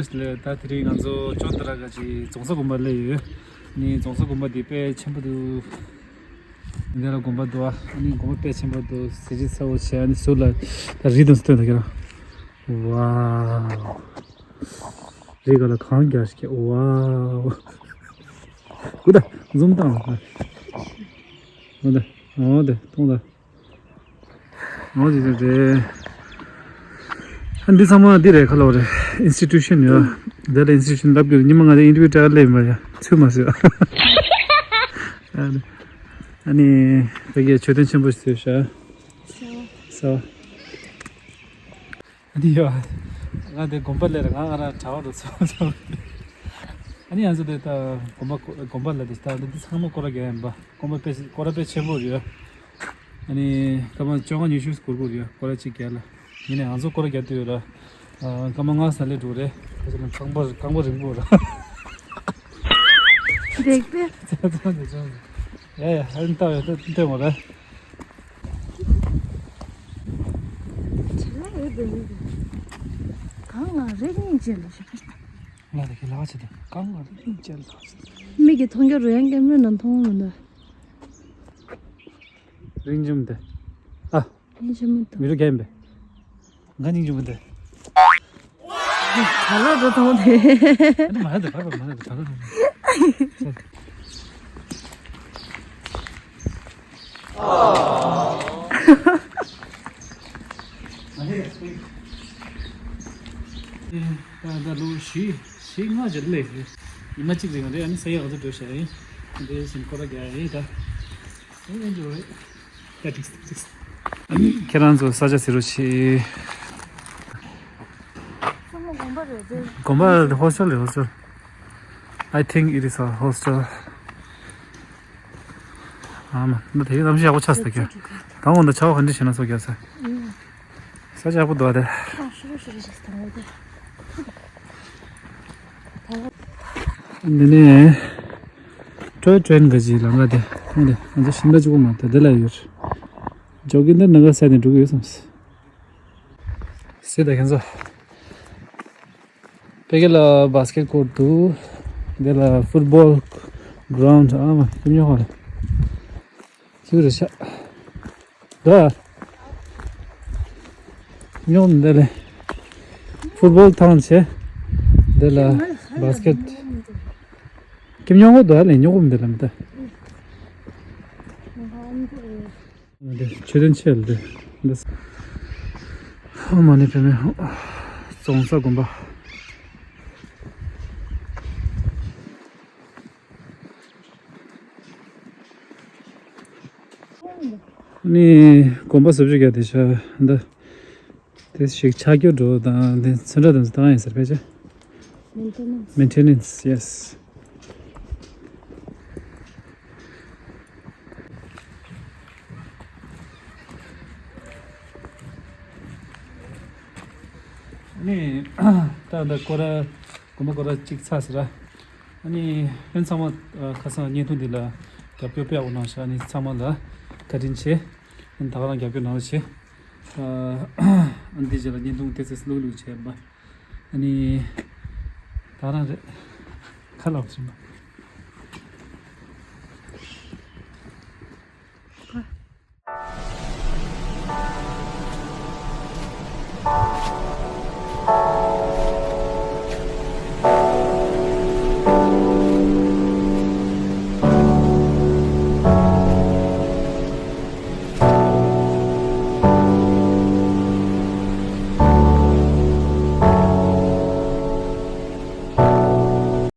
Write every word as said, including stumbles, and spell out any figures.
ལགས། ད་དེ་རིང་ང་ཚོ་ཅོ་ཏ་ར་ག་ཅིག་རྫོང་གསར་དགོན་པ་སླེབས་ཡོད། ནི་རྫོང་གསར་དགོན་པ་འདི་དཔེ་ཆེན་པོ་འདུག་འདི་ལ་དགོན་པ་འདུག་ཨ་ནི་དགོན་པ་དཔེ་ཆེན་པོ་འདུག་གཟི་བརྗིད་ཚ་བོ་བྱས། ཨ་ནི་ཟུར་ལ་ད་རི་དང་སྟོན་ད་ཁྱེད་རང་། ཝའོ། རི་ག་ལ་གངས་རྒྱག་ཤིག་ཝའོ། ཀུ་ད་ཛུམ་བཏང་ལ། ཀུ་ད་འོ་དེ་མཐོང་ད། འོ་དེ་དེ་དེ། ཨ་འདི་ཚང་མ་འདི་རེད། ཁ་ལོ་རེད། ཨིན་སི་ཊི་ཊུ་ཤན་ཡོད། དེ་ལ་ཨིན་སི་ཊི་ཊུ་ཤན་ལབ་དགོས། ཉི་མ་ང་དེ་ཨིན་ཊར་བིའུ་སླེབས་མ་ཡ་ཚུད་མ་ཟོས། ཨ་ནི་ཕ་གིའི་མཆོད་རྟེན་ཆེན་པོ་ཞིག་བཟོས་ཤག་སོ། ཨ་ནི་ཡོ། ང་དེ་དགོན་པ་ལ་རེད། ང་ང་རང་གྲྭ་བ་རུ་ཚོ་ཚོ། ཨ་ནི་ང་ཚོ་དེ་ད་དགོན་པ་དགོན་པ་ལ་དེ་ད་འདི་ཚང་མ་སྐོར་ར་རྒྱག་ཡིན་པ། དགོན་པ་དཔེ་སྐོར་ར་དཔེ་ཆེན་པོ་རེད། ཨ་ནི་སྐར་མ་བཅོ་ལྔ་ཉི་ཤུ་སྐོར་དགོས་རེད། སྐོར་ར་གཅིག་རྒྱག་ལ། ཡིན་ནའི་ང་ཚོ་སྐོར་ར་རྒྱག་དུས་ཡོད་ར། སྐར་མ་ལྔ་ཙམ་སླེབས་འགྲོ་རེད། ཁ་ཆེ་ན་རྐང་པ་རྐང་པ་རིང་པོ་ར། རེག་པས། ཡ་ཡ་ཨ་ནི་ལྟ་བའི་ལྟ་ལྟ་མོ་ར། བྱེད་ལ་ཡོད་དེ་ཡོད་དེ། གང་ང་རེ་གཉིས་བྱེད་ལ་ཞེ་པོ་ཞིག་ང་དེ་གི་ལག་བྱེད་དེ་གང་ང་རེ་གཉིས་བྱེད་ལ་ཞེ། མིག་གིས་མཐོང་རྒྱུ་རུ་ཡང་ཀེ་མ་ར་ནང་མཐོང་མི་འདུག་རིན་འཇུམ་དེ། ཨ། རིན་འཇུམ་མི་འདུག་མི་རུ་རྒྱ་ཡིན་པས། ང་སྙིང་རྗེ་མོ་འདི། གྲྭ་ལོག་འགྲོ་ཐང་དེ། ཨ་ནི་མ་ཡ་འདི་བར་བར་མ་ཡ་འདི་གྲྭ་ལོག་འགྲོ། ད་ལོ་བཞི་བཞི་ལྔ་ཅིག་སླེབས་རེད། ཉི་མ་གཅིག་རིང་རེད། ཨ་ནི་ས་ཡ་ག་ཚོད་འགྲོ་བཞག་ཡིན། འདི་བཞིན་སྐོར་ར་རྒྱག་ཡིན་ད། ཨེ་འགྲོ་རེད། ཁྱེད་རང་ཚོ་ས་ཆ་ཟེར་རོགས་བྱེད། དགོན་པ་རེད། ཧོ་སི་ཊེལ་རེད། ཧོ་སི་ཊེལ། I think it is a hostel. ཨ་མ། འདི་དེ་གནམ་གཤིས་ཡག་པོ་ཆགས་སོང་ཀྱང་། གང་འོང་ད་ཆར་པ་ག་འདྲ་བྱས་ན་སོ་རྒྱག་ས། ས་ཆ་ཡག་པོ་འདུག་ཨ་དེ། འདི་ནས་ཊོའི་ཊྲེན་ག་ཅིག་ལམ་ཁ་དེ། ཨ་དེ་ང་ཚོ་ཤིང་རྟ་གཅིག་པོ་མ་གཏོགས་དེ་ལ་ཡོད། ཇོ་གིན་དེ་ནང་ཁ་ས་ནས་འགྲོ་གི་ཡོད་བསམ། སྲིད་ད་ཁྱེད་ཚོ། ཕ་གི་ལ་བྷ་སི་ཀེཊ་ཀོརཊ་འདུག་དེ་ལ་ཕུཊ་བོལ་གྷི་རའུན་ཌི། ཨ་མ་ཁྱིམ་ཉོ་ཧ་ལ། ཁྱིམ་རེ་ཤག་ད། ཉོ་མི་འདི་ལས། ཕུཊ་བོལ་ཐང་ཆེ། དེ་ལ་བྷ་སི་ཀེཊ། ཁྱིམ་ཉོ་གོ་འདུག་ཨ་ལས་ཉོ་གོ་མི་འདི་ལ་མི་ད། འདི་མཆོད་རྟེན་ཆེ་ལ་འདི། འདི། ཧ་མ་ནི་བེ་མེ་ཧོ། རྫོང་གསར་དགོན་པ། ནི་དགོན་པ་བཟོ་བཅོས་རྒྱག་དེ་ཤ་འདི། དེ་ཞིག་ཆག་སྐྱོ་འགྲོ་དང་དེ་ཚོན་ཁྲ་དང་ཚོ་བཏང་ཡིན་ཟེར་ཕལ་ཆེར། Maintenance. Maintenance, yes. ནི་ད་ད་སྐོར་ར་དགོན་པ་སྐོར་ར་གཅིག་ཚར་ཟེར་ར། ཨ་ནི་ཕན་ཚང་མ་ཁ་སང་བརྙན་ཐུང་འདི་ལ་རྒྱབ་སྐྱོར་དཔེ་ཡག་པོ་གནང་ཤག་ཨ་ནི་ཚང་མ་ལ་བཀའ་དྲིན་ཆེ། ཨ་ནི་ད་ག་རང་རྒྱབ་སྐྱོར་གནང་རོགས་བྱེད། ཨ་འདི་རྗེས་ལ་བརྙན་ཐུང་ཏོག་ཙམ་བླུག་བླུག་བྱས་པ། ཨ་ནི་ད་རང་རེད། ཁ་ལག་བཞིན་པ།